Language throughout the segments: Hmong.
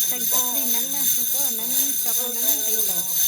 Tseem cov plig neeb na, tseem cov neeb, cov plig neeb nqis lawm.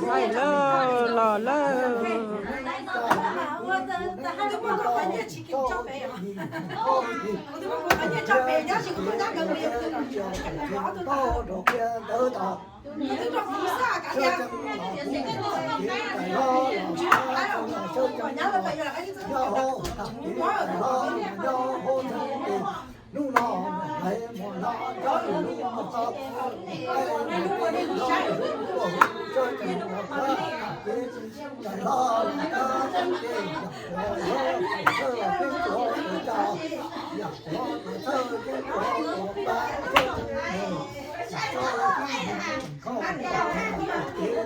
Laij lawm, los lawm. Hnub no hais mus no cov lus lub no tau, hais mus no cov lus lub no tau, ces tais hlob los kab txheeb ces yam uas lawv thawj peb tuav tuav coj, yam uas tuav thawj peb tuav tuav pab txheeb mus, tsis txhob ib mus khauj ces ua ke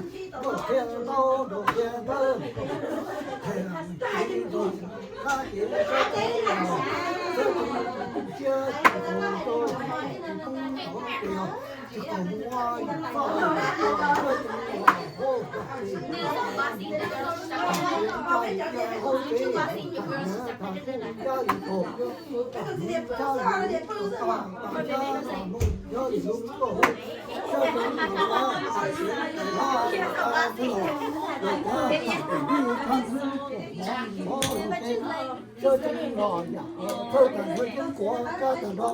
ib yam nrauj qhia ntaub nrauj qhia ntawv, qhia ntawv, qab ces sab tau los, sab tau tu siab tsis tau rau, tsis tau rau, tsis tau muab yus txoj tua sab tau los hauv, hauv tsev, tham niam tham tub cab yus kaum, tham niam cab yus kaum, tham tub cab yus lub kaum, sab tau los, sab tau los, sab tau los, sab tau los, sab tau los, yam uas thawj tag nrho yeeb ncuav kab tag nrho,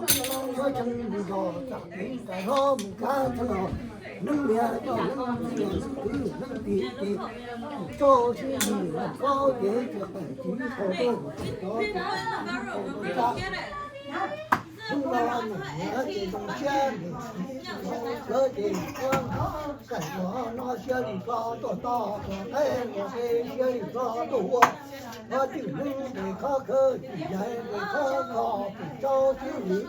sab tau los nrog tam kev tais hlob mus kab txheeb los, neeb niam coj neeb txiv los neeb kwv neeb tij ces, tus tsaug sib ntsib los koj ces tsis qees tsis qhov tuaj tus cov tus tub tsis qhov tuaj tsa. Hnub no niam ces zoo siab, niam txiv zoo sawv ces kuv kaim los no siab li hlo tuaj toj, tuaj qeb ua ke siab li hlo tuaj ua. Hos twm neeb ntes khov khawv, twm yaiv ntes khov kho, twm tsaug xwb li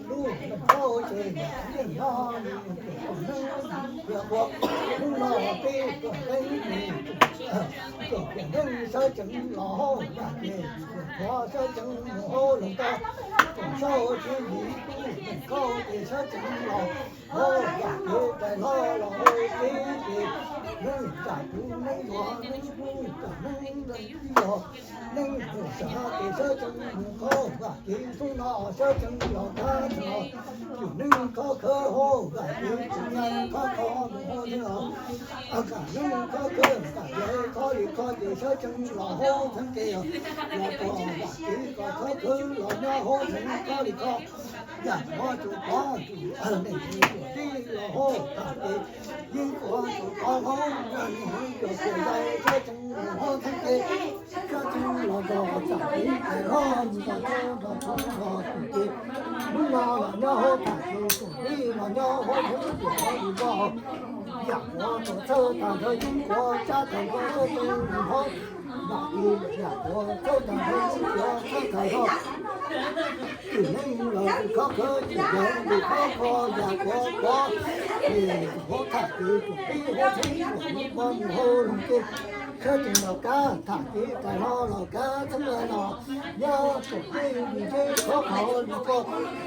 lub nroog tsaug ces niam txiv yeej nyob li twm neeb qhia ua. Hnub no peb tuaj qeb mus, tuaj qhia neeb sawv tsees los hauj vam ces, tuaj qhov sawv tsees mus hauv lawm tau, tuaj tsaug xwb li lub nroog tsaug ces sawv tsees los hauj vam ces tais hlob los hauv tsev ces, neeb tsam kuv neeb yuav neeb kuv tsam neeb leej tij los, neeb mus xav ces sawv tsees mus hauj vam ces hnub no sawv tsees los kab txheeb los, twm neeb khov khawv hauj vam ces twm yaiv khov kho mus hauv tsev los, kam neeb khov khawv kam yaiv khov li kho ces sawv tsees los hauv tsev ces, los tuaj vam ces kom khov khawv los nyob hauv tsev khov li kho. Yam uas tus pov tus neeg tsis tuaj teb los hauj vam ces, yeej ua tus pov hauv neeg tsis tuaj yaiv sawv tsees mus hauv tsev ces, sawv tsees los nrog tam kev tais hlob mus tau txog nrog txog tim ces, hnub no los nyob hauv tham ces tuaj teb los nyob hauv tsev tuaj hauv li kho. Yam uas tuav thawj tag nrho yeeb ncuav kab tag nrho sawv tsees mus hauj vam ces, yam uas thawj tag nrho yeeb ncuav thawj tag nrho, twm neeb los tus khov khawv twm yaiv tus khov kho yam uas pov, ces hauv tham ces tuaj teb hauv tsev tuaj mus pov mus hauv lawm ces, sawv tsees los kab tham ces tais hlob los kab txheeb los, nyob tuaj teb li teb khov kho li kho,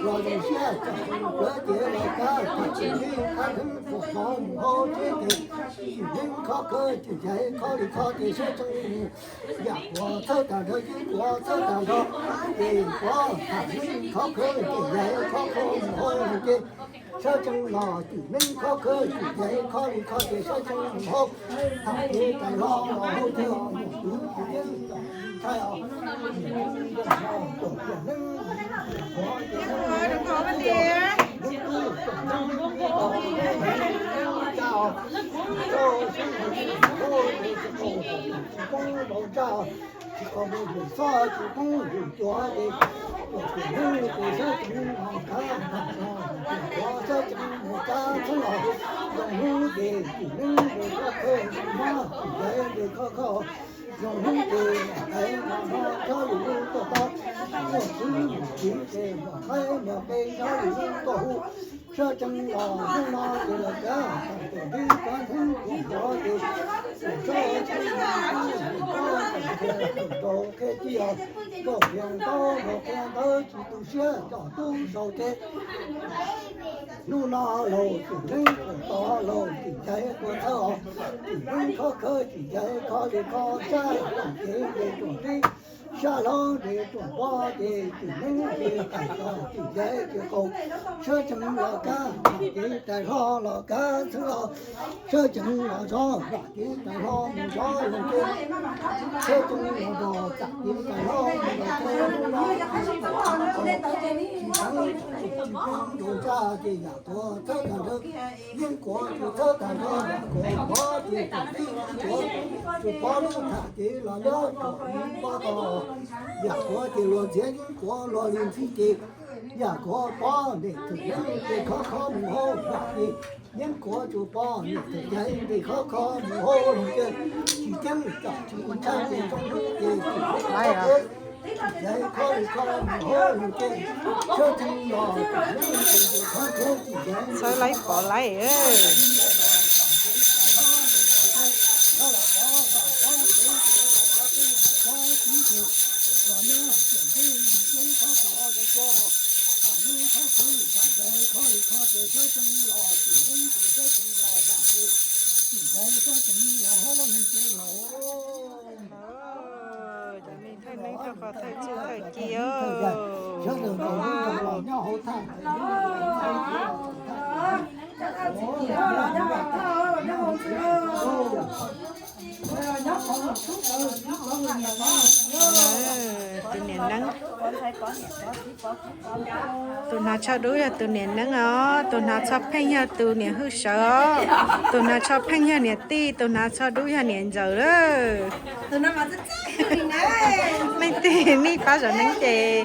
los zoo siab txog tus plawv ces los kab tham ces teb kab txheeb tuaj pov mus hauv tsev ces, twm neeb khov khawv twm yaiv khov li kho ces sawv tsees mus, yam uas thawj tag nrho yeeb ncuav thawj tag nrho, ces pov tham neeb khov khawv twm yaiv khov kho mus hauv lawm ces, sawv tsees los twm neeb khov khawv twm yaiv khov li kho ces sawv tsees mus hauv tham ces tais hlob los hauv tsev los mus tus tus yeeb ntxhais os, tuaj tiam neeb, tuaj tiam neeb, tsis tau sib ntsib, tsis tau tsis poob npaum tsaj, tsis tau mus yus txhob tsis poob yus cuav ces, tuaj tiam neeb ces sawv tsees mus kab tham los, tuaj cuav sawv tsees mus kab txheeb los, zoo hnub ces twm neeb mus kab khawv zoo mab, twm yaiv mus kab khawv zoo hnub ces, tais hlob los nrog txog li lub tuaj tau, muaj txwv mus txiv ces, muaj qaib muaj qe txog li lub tuaj hu, sawv tsees los hnub no ces los kab tham ces teb kab txheeb tuaj nrog ces, txawm txhob txwv mus txwv mus txog tham ces txawm rau qhia tij os, nkauj qhia ntaub nraug qhia ntawv tsis tu siab coj tub sau ces, hnub no laus twm neeb tuaj tod laus twm yaiv tuaj thawj os, twm neeb khov khawv twm yaiv khov li khov sab tham ces ces tuaj teb, Sab hlob ces tuam pob ces tsim neeb ces tais los tsim ntxaiv ces qaum, sawv tsees los kab, ces tais hlob los kab xwb los, sawv tsees los zov, ces tais hlob mus zov los ces, sawv tsees los zov, ces tais hlob mus zov, ces tsis txheeb tsis poob rau ntsaj ces yam kuav txhawb tag nrho, yeeb kuav tsis txhawb tag nrho, yam kuav pob ces tsim neeb yeeb kuav tsis pob lub tham ces los nyob rau yeeb pob tod, yam kuav ces luag ntxiav yeeb kuav luag li ntxhi ces, yam kuav pob nim txwm yeeb ces khov khov mus hauv vaj ces, yeeb kuav tsis pob nim txwm yeeb ces khov khov mus hauv los ces, tsis ceeb tsis tshaj ces zoo hnub ces tsis txawj khov li khov mus hauv los ces, sawv tsees los tsis yeeb ces khov khov tsis yeeb. Txhawb laib pov laib. Cov neeg thawj neeb thawj qhov thawj txuj thawj ci os. Tus niam neeb. Tus hnav tsho dub yog tus niam neeb os, tus hnav tsho pheej yog tus niam hwj sawv os, tus hnav tsho pheej yog niam tij, tus hnav tsho dub yog niam ntxawm lawm. Leej twg nej pab zov neeb ces,